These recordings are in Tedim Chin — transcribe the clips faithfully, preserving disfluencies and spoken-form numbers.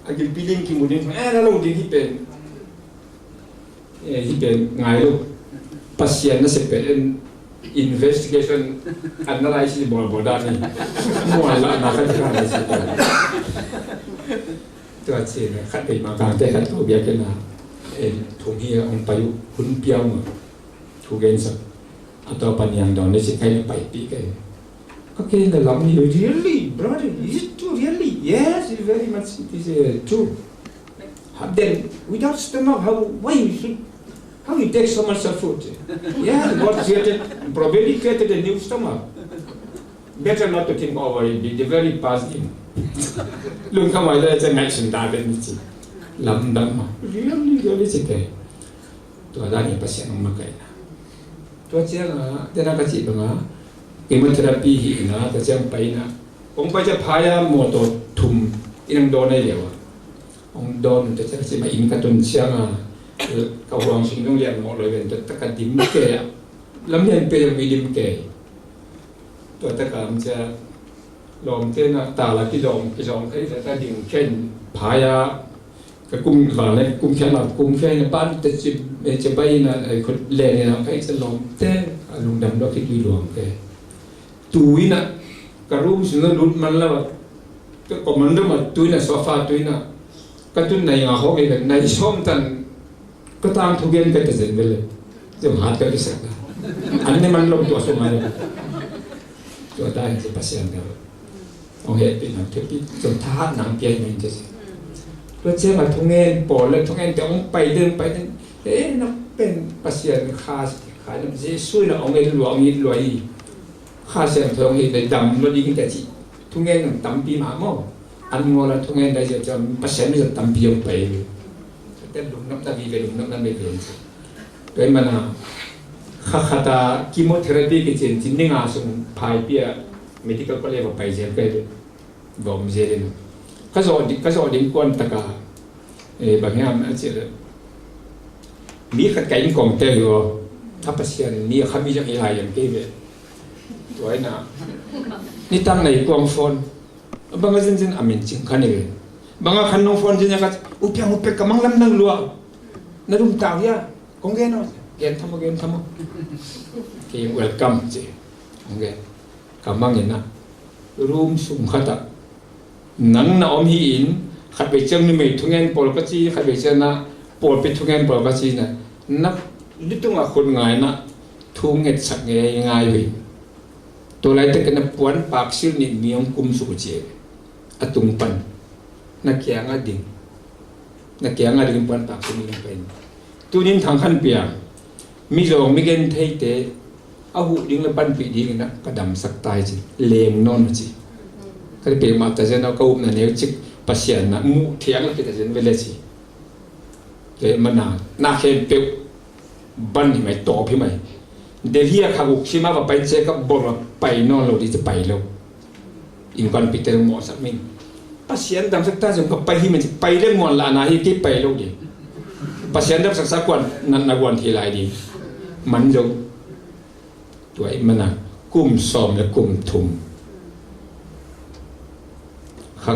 A gilpi ding kimu ding, eh, na lo ding hi pen. Eh, hi pen ngai lo. Pasian na sep pen investigation, analysis bawl bawl dan ni. Muan la na khat khat ni si pen. Tua ci na khat pei ma kang te khat ko bia ke na. Eh, thung hi a ong pai uh, hun piau ma. Thu gen sak. A tua pan yang dawn ni si kai na pai pi kai. Ka kei na lam ni, "Really, brother? Is it true, really?" "Yes, it's very much, it is, uh, true." "Then, without stomach, how, why you should, how you take so much of food?" "Yeah, God created, probably created a new stomach. Better not to think over it, be the very past in." Lungkam ai le, ceng ngai sun da ben ni ci. Lam dam ma. "Really, really," ci te. Tua dan hi Pasian hong makaihna. Tua ciang a, tena ka cih bang a, chemotherapy hi ina, tua ciang pai ina. Hong pai ciang phaya mawtaw thum in hong dawn ai leu a. Hong dawn, tua ciang ka cih bang in ka tun ciang a, ka huang sung dong lian mawh loi ven, tua tak ka dim ke a. Lam lian pe lian mi dim ke. Tua tak a, am ciang lawmte na ta la kilawm, kilawm kai ta ding ken phaya. Ka kum vang le kum khian la kum khian na pan te ci, eh, ci bai na, eh, khut le ni na kai ci lawm te, a lungdam lo ki tui luang te. Tui na, ka room sung na lut man la, ka common room a tui na, sofa tui na. Ka tun nai nga ho ke, nai som tan, ka tang thu gen ka te zen bel le. Zong hat ka kisak na. An ne man lo tua so ngai. Tua ta hen ci Pasian ka. Hong hehpih nang thupi, cun thahat nang pia hi mah in ci. Tua ciang a thungen pawl le thungen te hong pai den, pai den. Eh, nak pen Pasian kha, kha nam Jesu in a hong en lua, hong it lua hi. Kha Siangtho hong it leh dam lua ding hi ta ci. Thungen tampi mah maw. An ngawl a thungen dai zia ciang Pasian mi zat tampi hong pai hi. Tua te lungnopna vive, lungnopna vive hi ci. Tua hi mana, kha khata chemotherapy kicin cin ni nga sung phaipi a medical college va pai zel kai ve. Va om zel in. Ka zawh ding, ka zawh ding kuan taka, eh, bang hiam a cih leh, mi khat ka inn kong te hi aw. Kha Pasian ni a kha mi zong hi lai hiam kei ve. Tua hi na. Ni tang nei kuang phone. Bang a zinzin a min cing kha ni ve. Bang a khan nong phone zin a ka, "U Piang, U Piang, ka mang lam nang lua. Na rum tau hia?" Kong gen aw. Gen tham aw, gen tham aw. Kei welcome ci. Kong gen. Ka mang in a. Room sung khat ah. Nang na om hi in, khat vei ciang numei thungen pawl ka ci, khat vei ciang na pawlpi thungen pawl ka ci na. Na lutung a khut ngai na, thu ngetsak ngei ngai uh hi. Tua laitak na puan pak sil nih mi hong kum suk uh ci. A tung pan. Na kiang a ding. Na kiang a ding puan pak sil nih hong pai. Tunin Thang Khan Piang. Mizawng mi gen theite. A huh ding le panpih ding in a ka damsak tai ci. Leng nawn uh ci. Ka ri pek mah ta zen a ka upna neu cik Pasian na muh thiang la ki ta zen vele ci. Kei mana, na khempeuh ban hi mai, tawp hi mai. Delhi a kha guk sima va pai ce ka bor va pai nawn lo di ci pai lo. Innkuanpihte mawhsak min. Pasian damsak ta zong ka pai hi mai ci pai leng muan la na hi kei pai lo di. Pasian damsak sa kuan na, na guan thei lai di. Man zong. Tua i mana kum sawm le kum thum. Kha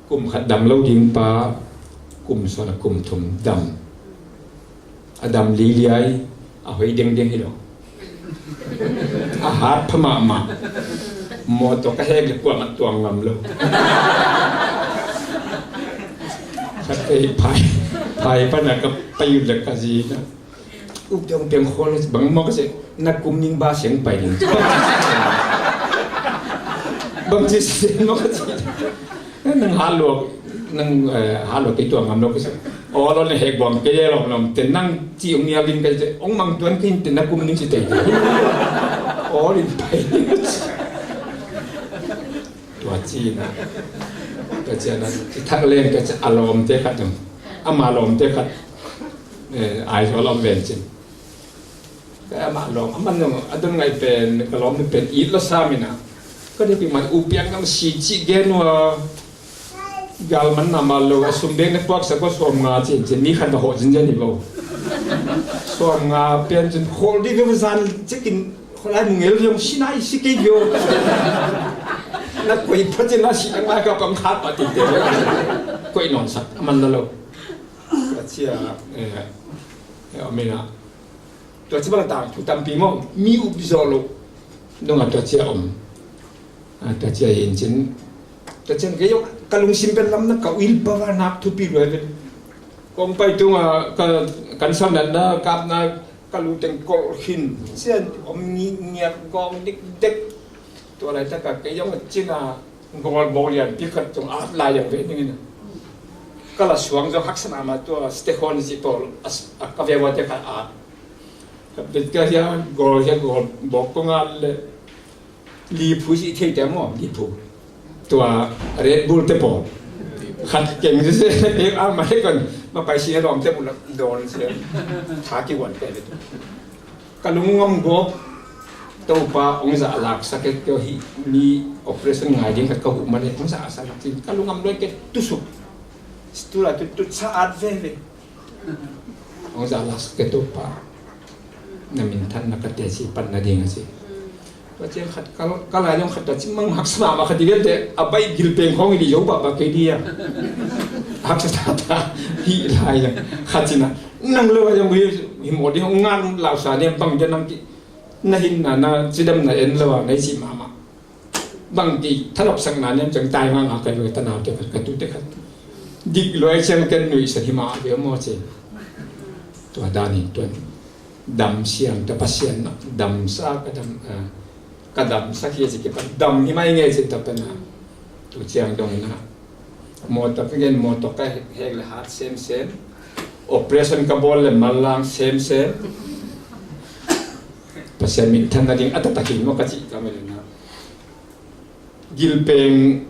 kum khat dam lo ding pa, kum sawm le kum thum dam. A dam liliai, a hoi dengdeng hi lo. A hat pha mahmah. Mawtaw ka hek le kuamah tuang ngam lo. Khat ka hi phai, phai pana ka pai ut le ka zi na. Up dong piang khol bang maw ka se, na kum ning ba siang pai ding. Bang ci siang maw ka ci. Nang hat luak, nang, eh, hat luak kei tua ngam lo ka se. Aw lo na hek buang kei lom lom te nang ci ong nial ding ka se. Ong mang tuan kei te na kum ning ci tei. Aw lin pai. Tua ci na. Tua ci na. Ci thak leng ka ci a lawmte khat dong. Ama lawmte khat. Eh, ai so lawm ven cin. Ka ama lawm, aman dong, a don ngai pen, ka lawm ni pen, it lo sa mi na. Ka de pi man, u piang nam si ci gen wa. Gal man na ma lo, a sum beng ne puak sa ko sawm nga cin, cin mi khan ka ho zin zan ni lo. Sawm nga pen cin, hol di ve zan, cikin, Kholai mungel riong sinai si kei yo. Na koi pha cin na si nang lai ka pang khat pa ti te. Ko Pai nawn sak a man la lo. Tua cia, eh, eh, om ina. Tua ci bang tangthu tampi maw, mi up zawh loh dongah tua cia om. Ah, tua cia hi in cin. Tua ciang kei zong ka lungsim pen lam na ka will power nak thupi lua hi pen. Kong pai tungah ka, kan sawnatna kapna ka luteng kolh khin. Cian om ngiat gawng dikdek. Tua laitak a kei zong a cina gawl bawl lianpi khat zong at lai zong ve dingin a, ka la suang zong haksa mahmah. Tua Stehon zi pawl a, a ka veva te ka at. Ka bit ka hia gawl hia gawl bawk kong at le liphu zi thei te maw, liphu. Tua Red Bull te pawl khat keng zi zi a ma he kon ma pai si a lawm te bulah dawn zi a tha ki wan te le. Ka lungngam gawp. Topa hong zah laksak e, kei hih mi operation ngai ding khat ka huh man e, hong zahsak lak cin ka lungngam lua e, kei tusuk. Situ la tu, tu sa at veve. Hong zah laksak e Topa. Na minthanna ka teci pan nading a ci. Tua ciang khat ka, ka lai zong khat tua ci mang haksa mahmah khat i vialte a baih gilpeng khawng i dih zo pahpah kei dih a. Haksa tata hih lai zong khat cina. Nang lo a zong hi mawh ding hong ngan lausa ne bang dia nang ki na hinna na cidamna en lo a na i cih mahmah. Bang ki thalawpsakna niam ciang tai nganga ka lo tanau te khat ka tu te khat. Dik lo a ciang ken nuihsan hi mah ve maw ci. Tua danin tuan dam siam ta Pasian na damsa ka dam, ah, ka damsak hi ci kipan dam hi mai nge ci ta pen a. Tu ciang dong ina. Mawtaw ka gen, mawtaw ka hek le hat semsem. Operation ka bawl le manlang semsem. Pasian minthanna ding a taktak hi maw ka cih ka mel na. Gilpeng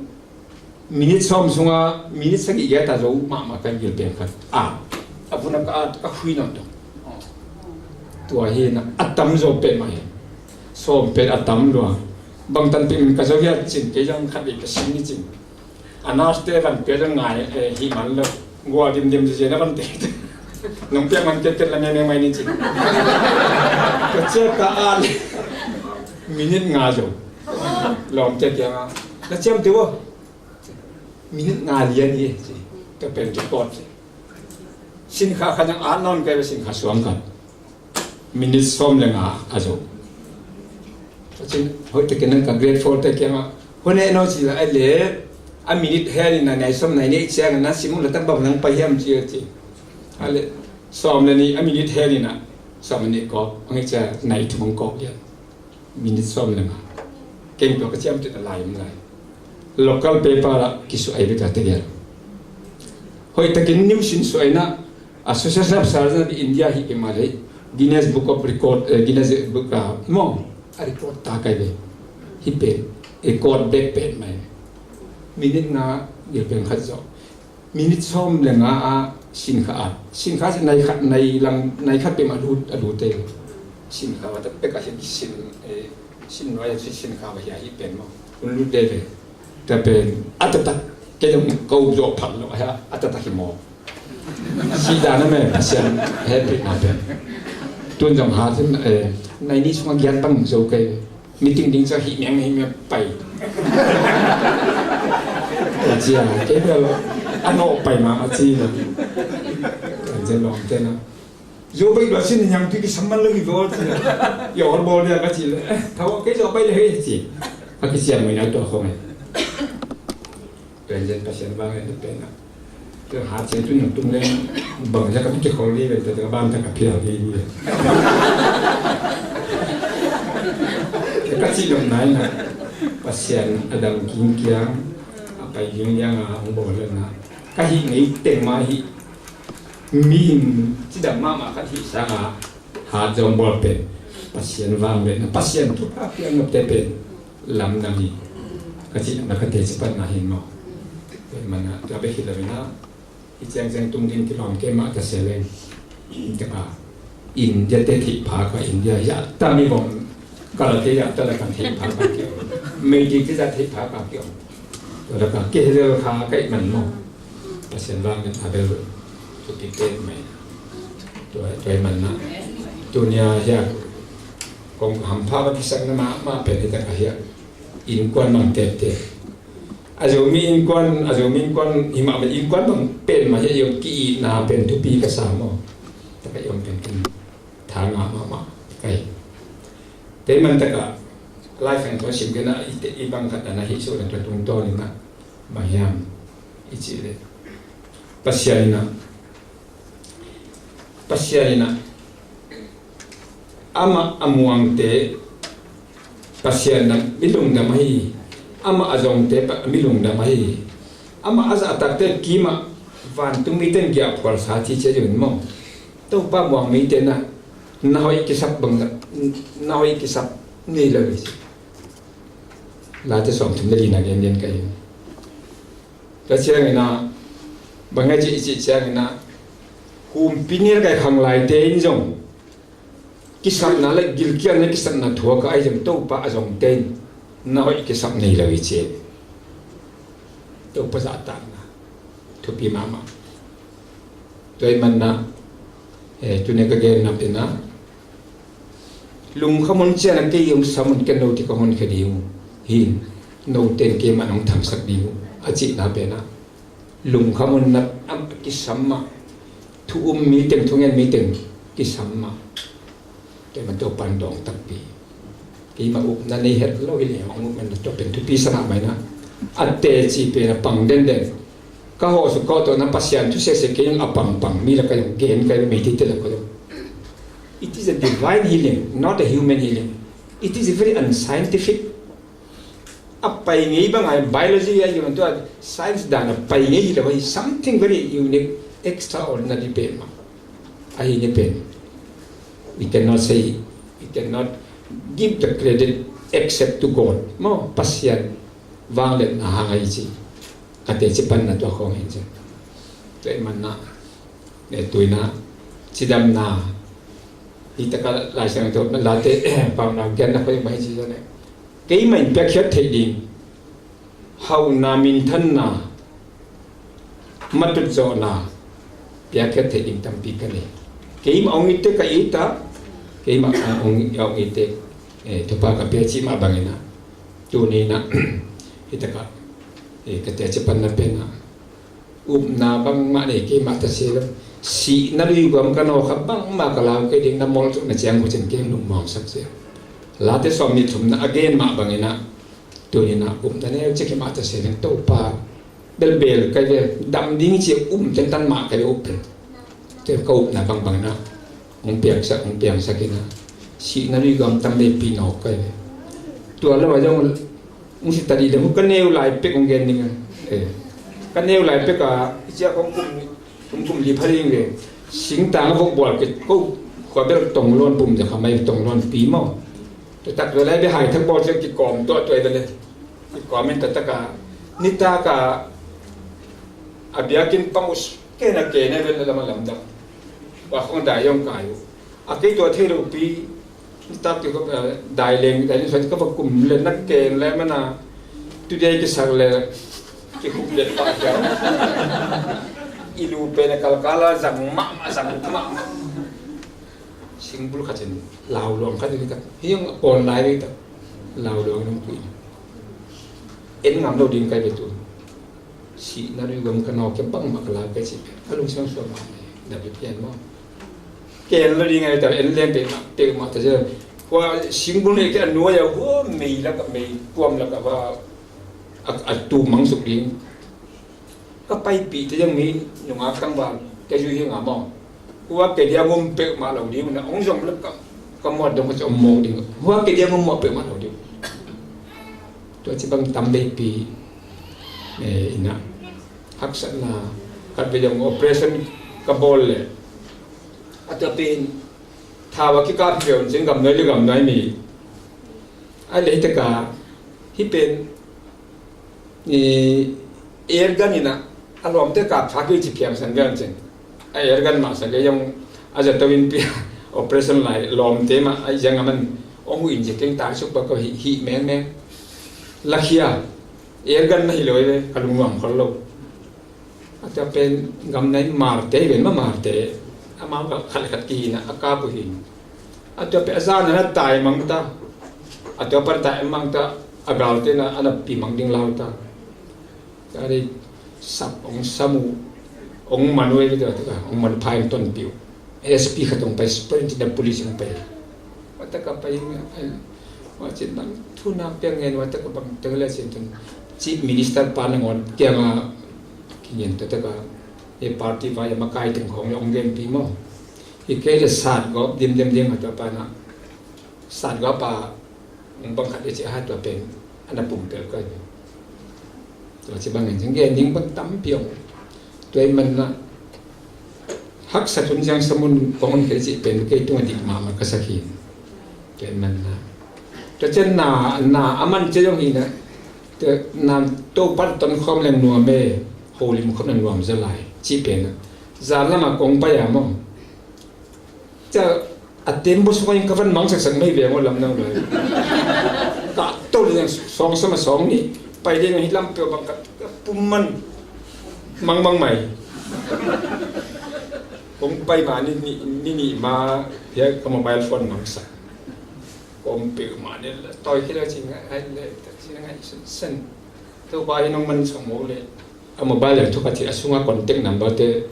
minute sawm sunga minute sagih giat a zo mahmah ka gilpeng khat. A, a vun a ka at ka hui nawn dong. Tua hi na a tam zo pen mah hi. Sawm pen a tam lua. Bang tanpih min ka zo hiat cin kei zong khat vei ka sin ni cin. A nurse te van pia zong ngai, eh, hih man lo. Gual dimdim zizia na van te. Nong piak man kiatkiat la mengmeng mai ni cin. Ka ciak ka at le minute nga zo. Lawmte kiangah na ciamteh uh a, minute nga lian hi ci. Ka pen record ci. Sinkha khat nang at nawn kei ve, sinkha suang khat. Minute sawm le nga a zo. Cin hoih takin nang ka grade four te kiangah hua ne no ci la a le a minute hen in a nai sawm nai nih ciang na sim uh la tak bang nang pai hiam ci a ci. A le sawm le nih a minute hen in a sawm le nih kawk ang i cia nai thum ang kawk lian. Minute sawm le nga. Keng tua ka ciamteh a lai om lai. Local paper ah kisuah ai bek a tegel. Hoih takin news in suah in a Association of Surgeons of India hi kei mah leh Guinness Book of Record, eh, Guinness Book ah maw a record ta kai ve. Hi pen record bek pen mai. Minute nga gilpeng khat zawh. Minute sawm le nga a sinkha at. Sinkha nai khat, nai lang, nai khat peuhmah a lut, a lut te. Sinkha va tak pek a hi sin, eh, sin nuai a si sinkha va hi a hi pen maw. Hun lut te ve. Tua pen a taktak kei dong ko zawh phat lo a hi a, a taktak hi maw. Sih dan a me Pasian hehpihna pen. Tun zong ha sin, eh, nai nih sungah giat bang zo kei. Meeting ding ciang hih miang hih miang pai. Ka ci a, kei bel a nawh pai mahmah ci lo. Kan zen lawm te na. Zo bai lua sin niang tui kisam man lo hi vaw ci a. Yo hol bawl dia ka ci le. Eh, thau kei zo bai le hei ci. A kiciam mai na tua khong e. Pen zen Pasian vang en pen a. Tua hat ciang tu nang tung leng bang cia ka pi kikhol dih ven, tua ka ban ta ka phial dih dih ven. Ka cih dong nai na Pasian a dang king kiang a pai ging liang a hong bawl leng na ka hih ngei teng mah hih mi in cidam mahmah khat hih sang a hat zong bawl pen Pasian vang ven na Pasian thupha piang ngapte pen lamdang hi. Ka cih na ka teci patna hi maw? Kei man a tua bek hi lo in a, hi ciangciang tung ding kilawm kei mah ta sia leng. Ka India te theih phak a, India hi a tam i bawm, Kalate hi a ta la kan theih phak a kiom, Meitei te za theih phak a kiom. Tua la ka kei hi lel kha ka ih man maw? Pasian vang in a bel thupi te mai. Tua, tua ih man na. Tunia hi a kong hampha va kisakna mahmah pen hi ta ka hi a. Innkuan mang tepte. A Zomi innkuan, a Zomi innkuan hi mahmah, innkuan bang pen mah hi a, i om ki-itna pen thupi ka sa maw. Taka i om pen pen tha ngah mahmah ka hi. Tei man taka Lai Siangtho sim kei na i te, i bang khat na hih suh na tua tungtawn in a, bang hiam i cih leh, Pasian in a, Pasian in a, amah a muangte Pasian na mi lungdam ahi hi. Amah a zongte pa mi lungdam ahi hi. Amah a zahtakte kimah vantung mite in giahphualsa ci cia ding maw. Topa muang mite na, na hoih kisap bang na, na hoih kisap ngei lo hi ci. Late sawmthum le li na gen gen ka hi. Tua ciangin a, bang a cih cih ciangin a, humpi nilkai khanglaite in zong kisapna le gilkialna kisapna thuak a, ahi zong Topa a zongte in na hoih kisap nei lo hi ci. Topa zahtakna thupi mahmah. Tua ahih manin a, eh, tuni ka genna pen a, lungkham un ciang a kei hong sam un, ken note kong honkhia ding uh hi. Note in keimah nong thangsak ding uh a cihna pen a, lungkham un na a kisam mah. Thu um mi teng, thungen mi teng kisam mah. Tua ahih manin Topa in dawng takpi. Keimah upna nei het lo hi leh hong up man na, tua pen thupi sa mahmah in a. A teci pen a pang denden. Ka hawh suk ka hawh tawh na Pasian thu sese kei hong a pangpang mi la ka hong gen ka hi, meitei te la ka hong. It is a divine healing, not a human healing. It is very unscientific. A pai ngei bang a, biology a, human, tua science dan a pai ngei hi lo hi, something very unique, extraordinary pen mah. Ahi ni pen. We cannot say, we cannot give the credit except to God. Maw, Pasian vangliatna hang ahi ci. A teci panna tua khawng hi ci. Tua ahih manin a, ne tuina, cidamna. Hi taka Lai Siangtho, Late, Paunak genna khawng bang hi ci zane. Keimah in piakkhiat theih ding hauhna, minthanna, matut zawhna piakkhiat theih ding tampi ka nei. Keimah hong itte ka it a, keimah, ah, hong, hong itte, eh, thupha ka pia cih mah bangin a, tuni in a, hi taka, eh, ka teci panna pen a, upna bangmah nei kei mah ta se lo. Sihna luiguam ka nawk a, bangmah ka lau kei ding, na mawlh zawhna ciang khuacin kei lungmuang sak se. Late sawmnih thumna a gen mah bangin a, tuni in a upna neu cik hi mah ta se leng Topa belbel ka hi ve, dam ding ci a um tentan mah ka hi ve, up pen. Tua ka upna bangbang in a hong piangsak, hong piangsak in a, sihna luiguam tam veipi nawk ka hi ve. Tua lo a zong hong si ta dih leh, hong ka neu lai pek hong gen ding a. Eh. Ka neu lai pek a, i ciah kong kum, kum, kum li pha ding ve. Singtang a vok bual kei, ko khua bel tong lawn pum zia kha mai, tong lawn pi maw. Tua tak tua lai bia hai thak bawl ciah kikawm tuahtuah hi ve le. Kikawm in tua tak a, nitak a, a biakinn pang uh kei na kei na hi ve le, lam a lamdang. Tua khong dai hong kai uh. A kei tua thei lo pi, nitak kei ko, eh, dai leng, dai leng, ka va kum le na kei le mana, tu dai kisak le, kikhup le pa kia. I lu pen a kalkal a zang mahmah, zang mahmah. Singbul khat in lau luang khat in ka, hi hong a pawn lai ding ta. Lau luang in hong pui. En ngam lo ding ka hi ve tu. Sihna luiguam ka nawk a, bangmah ka lau kei cih pen a lungsim suak mah hi. Na bia pian maw. Ken lo ding a hi ta, en leng peuhmah, peuhmah ta cia. Hua singbul nei kei a nuai a, hua mei lak a, mei tuam lak a, hua a, a tu mang suk ding. Ka paipih te zong mi nungak tangval kei zui hi nga maw. Hua kei dia ngum peuhmah lo ding, na hong zong lak ka, ka muat dong ka ci om mawk ding. Hua kei dia ngum mawk peuhmah lo ding. Tua ci bang tam veipi, eh, in a, haksatna, khat vei zong operation ka bawl le, a tua pen, thau a kikap hi ve un cin, gamnuai le gamnuai mi. A lei taka, hi pen, i, air gun in a, a lawmte kap thak hi ci piangsan ve un cin. A air gun mah sa kei zong, a zato in pi, operation lai, lawmte mah, a ziang a man, hong huh in ci keng tai suk pa ko hih, hih mengmeng. Lakhia, air gun na hi lo hi ve, ka lungnuam khol lo. A tua pen gamnai marte hi ven ma marte. Amau khat le khat kihina a kap uh hi. A tua pen a zan a na tai mang ta. A tua pan tai mang ta. A galte na a na pi mang ding lau ta. Ka dei sap ong samu ong manu ei ka tua taka ong manu pha ong tonpih uh. S P khat ong pai, superintendent of police ong pai. Tua taka pai ua cin bang thu na piang ngen ua taka bang teng le cin tun chief minister pa nangawn kianga kingen tua taka e party vai a makai teng khong le ong genpih maw. Hi kei le sat gawp dimdem ding a tua pa na sat gawp a Ong bang khat le ci a tua pen a na pumpelh ka hi. Tua ci bangin ciang gen ding bang tampi ong. Tua i manna haksa tun ciang samun kong on kei ci pen kei tunga dik mahmah ka sak hi. Tua i manna tua ciang na na a man ci zong hi na. Tua na Topa tonkhawm leng nuam e, holim khawm leng nuam zaw lai ci pen a zan lama kong pai a maw. Cia a tembaw sungah in ka van mang saksak mai ve maw lam nang lai. Ka to le sawng sama sawng nih pai ding hi lam peuh bang ka pum man mang mang mai. Kong pai ma ni ni ni ni ma hia ka mobile phone mang sak. Kong peuh ma ni la toi khi la cing ai le cing ai sen sen. Topa hi nong man sang mo le. A mobile leng thuk a ci a sunga contact number te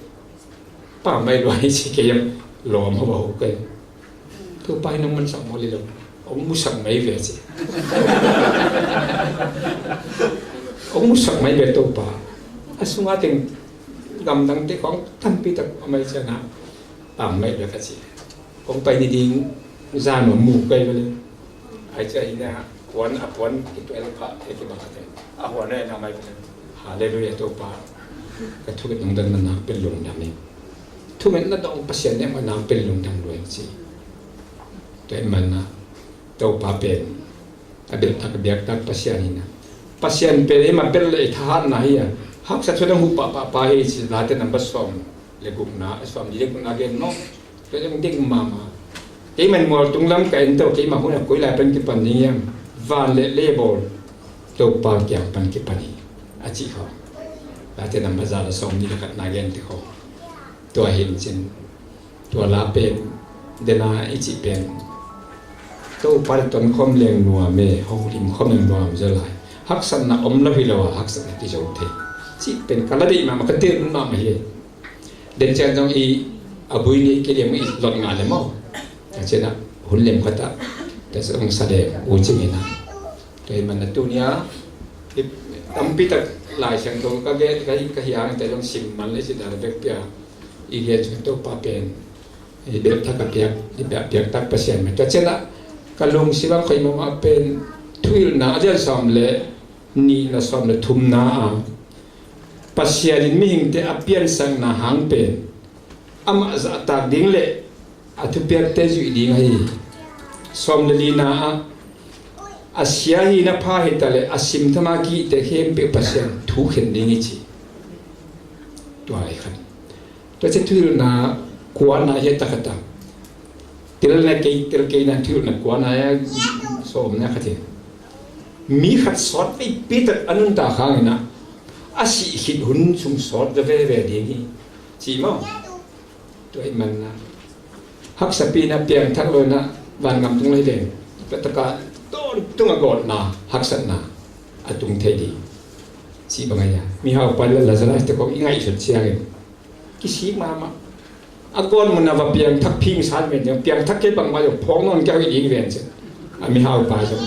pa mai lua hi ci kei am lawm ho ba ho kei. Topa hi nong man sak maw li lo. Ong musak mai ve ci. Ong musak mai ve Topa. A sunga teng gamdang te kong tampi tak a mai ciana pa mai ve ka ci. Kong pai ni ding zan om mu kai vele. Ai cia hi na kuan a puan ki tuel pha e ki bang a te a huan e na mai vele. Halleluia Topa. Ka thuget nong dang na nang pel lungdam in. Thuget na dong Pasian ne ma nang pel lungdam lua in ci. Tua i manna Topa pen a belhtak a biaktak Pasian hi na. Pasian pen i ma bel le i thahatna hi a haksa thuan a huh pahpah pa hi ci Late number sawm le gukna a sawm li le gukna gen maw. Tua zong ding mahmah. Keimah mual tunglam ka en to keimah hun a koi lai pan kipan ding hiam. Van le le bawl Topa kiang pan kipan hi a cih kho. Late number za la sawm li le khatna gen ti kho. Tua hi in cin tua la pen dena i cih pen Topa le tonkhawm leng nuam e, holim khawm leng nuam zaw lai. Haksatna om lo hi lo a haksatna kizo thei. Cih pen ka la deih mahmah ka tel mahmah hi. Den cian zong i a bui ni kei liam i lot ngah le maw. A cian a hun lem khat a ta zong sa lem u cing in a. Tua hi man a tu nia tampi tak Lai Siangtho ka ge ka hi ka hiang ta zong sim man le ci dan a bek pia. I lian ciang Topa pen i belhtak a piak i piak piaktak Pasian mah. Tua cian a ka lungsim a khoih mahmah pen thuhilhna a lian sawm le nihna sawm le thumna a Pasian in mihingte a piansakna hang pen amah zahtak ding le a thupiakte zuih ding ahi. Sawm le lina ah a sia hi na pha hi ta le a sim thama kihte khempeuh Pasian thu khen ding i ci. Tua hi khan tua ci thuhilhna kuana hi a takata. Tel na kei tel kei na thuhilhna kuana hi a sawm na khatin mi khat sawt veipi tak a nuntak hangin a a sih khit hun sung sawt veve ding hi ci maw. Tua hi manna haksapi na piangthak lo na vangam tung lai leng taka tawntung a gawtna haksatna a tung thei ding. Cih bang a ia mihau pai le Lazarus te kong i ngaihsut ciangin kisik mahmah. A gawt mun a va piangthak phingsan ven ciang piangthak kei bangmah zong phawng nawn kia hoih ding ven ciang a mihau pai zong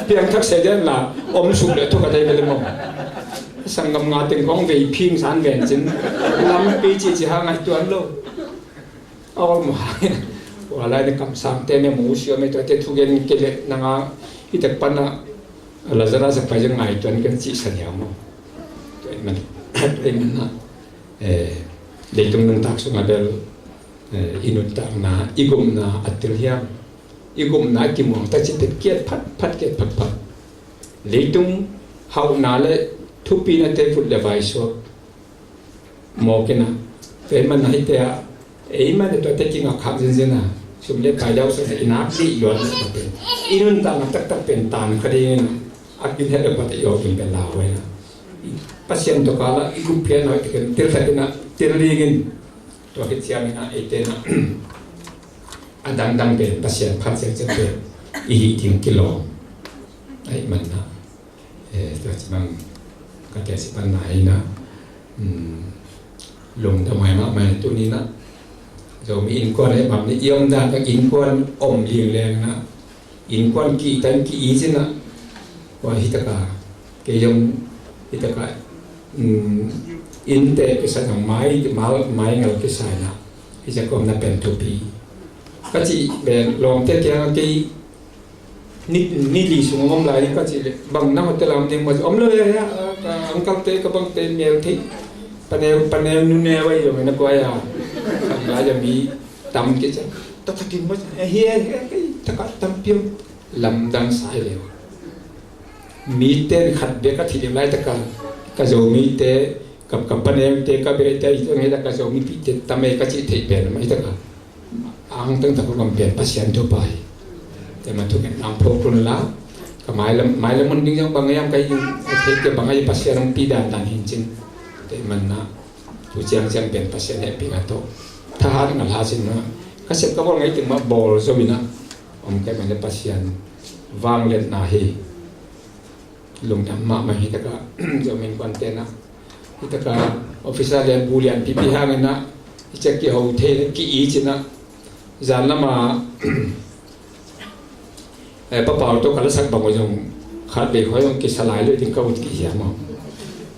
piangthak se den la om suk le thuk a dei vele maw. Sanggam nga teng kong vei phingsan ven cin lampi ci ci hang ai tuan lo. A ol mu hangin ua lai ni kamsangte me mu sio me tuate thugen kei le nanga i tek pana Lazarus a pai zong ngai tuan kan cih sa niau maw. Tua i man tua i man na leitung nuntak sunga bel i nuntakna i gumna a til hiam. I gumna a kimuang ta ci phet kiat phat phat kiat phat phat. Leitung hauhna le thupina te vut le vaisuak mawkina. Tua i man na hite ah ei man tuate kingak khak zinzin a sum le pai dau sa i nak dih luat le tua pen i nuntakna taktak pen tan kha dingin a kin het le pate i awkin pen lau huaina. Pasian tawh kala i gupkhiatna hoih takin til khatin a til dingin tua khit ciangin a eite na a dangdang pen Pasian phat ciangciang pen i hih ding kilawm. Aih manna tua ci bang Ka teci panna hi na, um, lungdam mahmah, tuni na Zomi innkuan heh bang ni i om dan ka innkuan om liangliang na, innkuan kihtan ki-i cin na, kua hi taka, kei zong hi taka, um, innte kisa na mai, mai, mai ngal kisa na, hi zak om na pen thupi. Ka cih pen lawmte kiang a kei ni, ni li sung om lai ding ka cih leh, bang na hotel a om ding maw, om lo ya, ya, ka uncle te, ka bangte mel thei, paneu, paneu nuneu ai lo na kua ya, kam lai ya mi tam ke ca, ta takin maw, eh, hi, eh, eh, eh, taka tampi om, lamdang sai leu. Mi ten khat bek a thi ding lai taka, ka Zomite, ka, ka paneu te, ka beh te, i teng he taka Zomi pi te tam e ka cih thei pen mai taka. Ang teng tak ko kam pen Pasian thupha hi. Te ma thu ken ang pho kun la. Ka mailam, mailam mun ding jong bang yam ka i, ka thei ke bang ai Pasian ang pi dan dan hin cin. Te man na. Tu ciang ciang pen Pasian he pi nga to. Thahat nga la cin na. Ka sep ka bol ngai ting ma bol zo ina. Om kai man le Pasian. Vang let na hi. Lungdam mahmah hi taka, Zomi innkuan te na. Hi taka, officer lian bu lian pipi hangin na, hi ciak kiho thei na, ki-i cin na. Zan lama, eh, Pa Pau to ka lasak bang zong, khat bei hoi zong kisa lai lo ding ka ut ki hiam maw.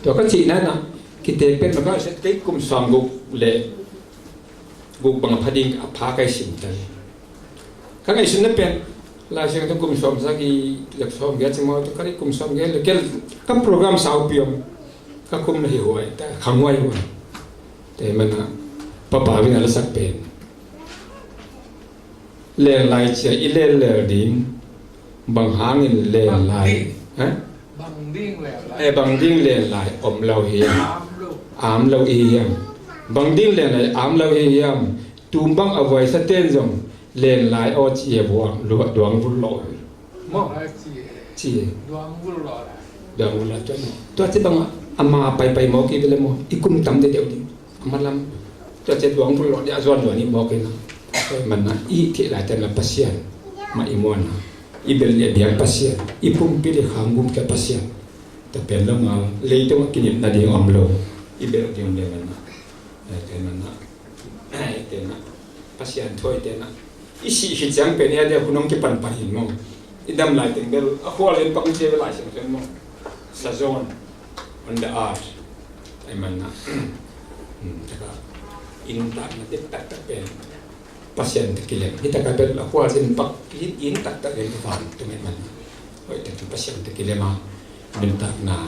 Tua ka cih na na, kitek pen ma ka set kei kum sawm guk le, guk bang a pha ding a pha kai sim tai. Ka ngaihsutna pen, Lai Siangtho kum sawm sagih, lek sawm giat ci maw, ka ri kum sawm giat, lek kel, ka program saupi om, ka kum na hi huai, ta khang huai huai. Te man na, Pa Pau in a lasak pen. Len lai cia i len lel ding, bang hangin len lai, ha? Bang ding len lai. Eh, bang ding len lai, om lo hi. Am lo. Am lo i hiam. Bang ding len lai, am lo i hiam. Tum bang a vuaisa ten zong, len lai aw ci e buang, lua-, duang vul lo. Maw? Lai ci e. Ci e. Duang vul lo lai. Duang vul lo tuan. Tua ci bang a, ama pai pai maw ki bele maw. I kum tam de deu ding. A malam. Tua ci duang vul lo de a zuan zuan i maw ki na. Tua man na i thei lai ten la Pasian. Ma i muan na. I bel le biang Pasian. I pumpi le khang gum ke Pasian. Ta pen lo ngal. Leitung a kinip na ding om lo. I bel ding om le man na. Eh, te man na. Eh, te na. Pasian thoi te na. I sih khit ciang pen i a dia hun hong kipan pan hin maw. I dam lai teng bel a khual in pang cia bel lai siang pen maw. Sa zon on the earth. Ai man na. Hmm, taka. In tak na dik tak tak pen. Pasian te kilem. Hi taka bel a khual in pak in tak tak in van tu mai man na. Hoi te Pasian te kilem a. Min tak na.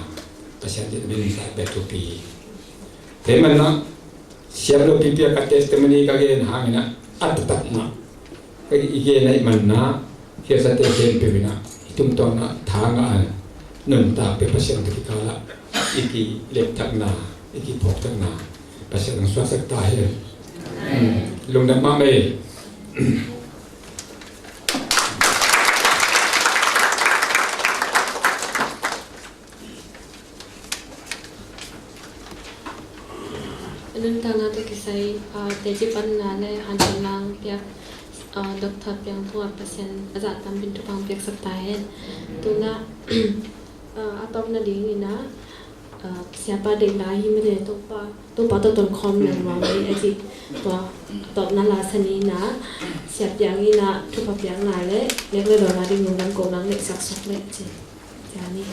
Pasian te min tak bel tu pi. Te man na. Siam lo pipi a ka testimony ka gen hangin a, a taktak na. Ka i gen a i man na, hiasate gen piu in a, i tumtuang na, thang a, nuntak pe Pasian te kikal a, i ki leptak na, i ki phawktak na, Pasian ang suaksak ta hen. Hmm, lungdam mahmah ei. A nuntakna tawh kisai, ah, teci panna le hanthotna piak, ah, Doctor Piang Thua Pasian a zah tambin thupha piaksak ta hen. Tuna, ah, a tawpna dingin a, ah, siapa deihna hi mene Topa, Topa tawh tonkhawm leng nuam hi a cih tua a tawpna la sa ni na, Sia Piang in a thupha piakna le nek le dawn a ding lungdam kohna ngetsak suk le ci. Ca ni.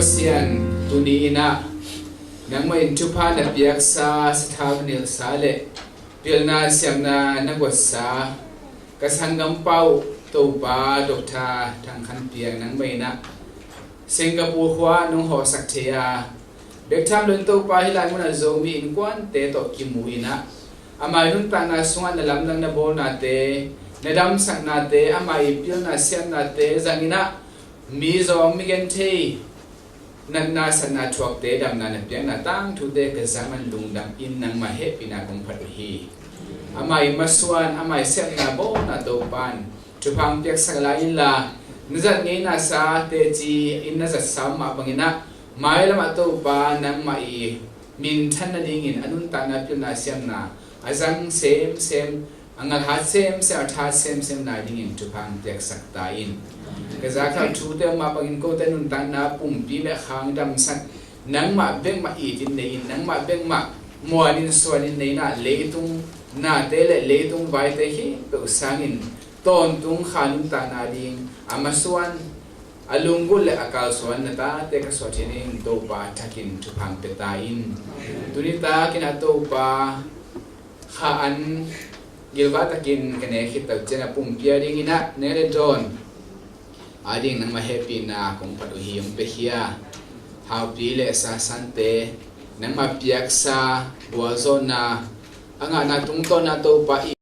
Sian, tuni in ah nangmah in thupha na piaksa, sathau na nilhsa le pilna siamna na guatsa ka sanggampa uh Topa Doctor Thang Khan Piang, nangmah in ah Singapore khua nong hawhsak thei a, bek tham loin Topa hih lai munah Zomi innkuante tawh kimu in ah, amah i nuntakna sungah na lamdang na bawlnate, na damsaknate, amah i pilna siamnate zang in ah, mi zawng mi genthei natna satna thuakte damna na piakna tangthute ka zang man lungdam in nangmah hehpihna kong phat uh hi. Amah i masuan, amah i siamna bawlna Topa in thupha piaksak lai inla, na zat ngeina sa teci in na zatsa mah bangin ah, mailam ah Topa nangmah i minthan nadingin a nuntakna pilna siamna a zang semsem, a ngalhat semsem, a that semsem lai dingin thupha piaksak ta in. Ka zakha thute mah bangin kote nuntakna pumpi le khang damsak nangmah bekmah itin nei in, nangmah bekmah muanin suanin nei in ah, leitung nate le leitung vaite khempeuh sangin tawntung kha nuntakna ding a masuan, a lunggulh le a kalsuan na tate ka suah theih nading Topa thakin thupha pia ta in. Tuni takin ah Topa kha an gilva takin ka ne khit tak ciang a pumpi a dingin ah ne le dawn a ding nangmah hehpihna kong phat uh hi. Hong piakhia haupi le sasante nangmah piaksa gualzawhna a ngahna tungtawn ah Topa i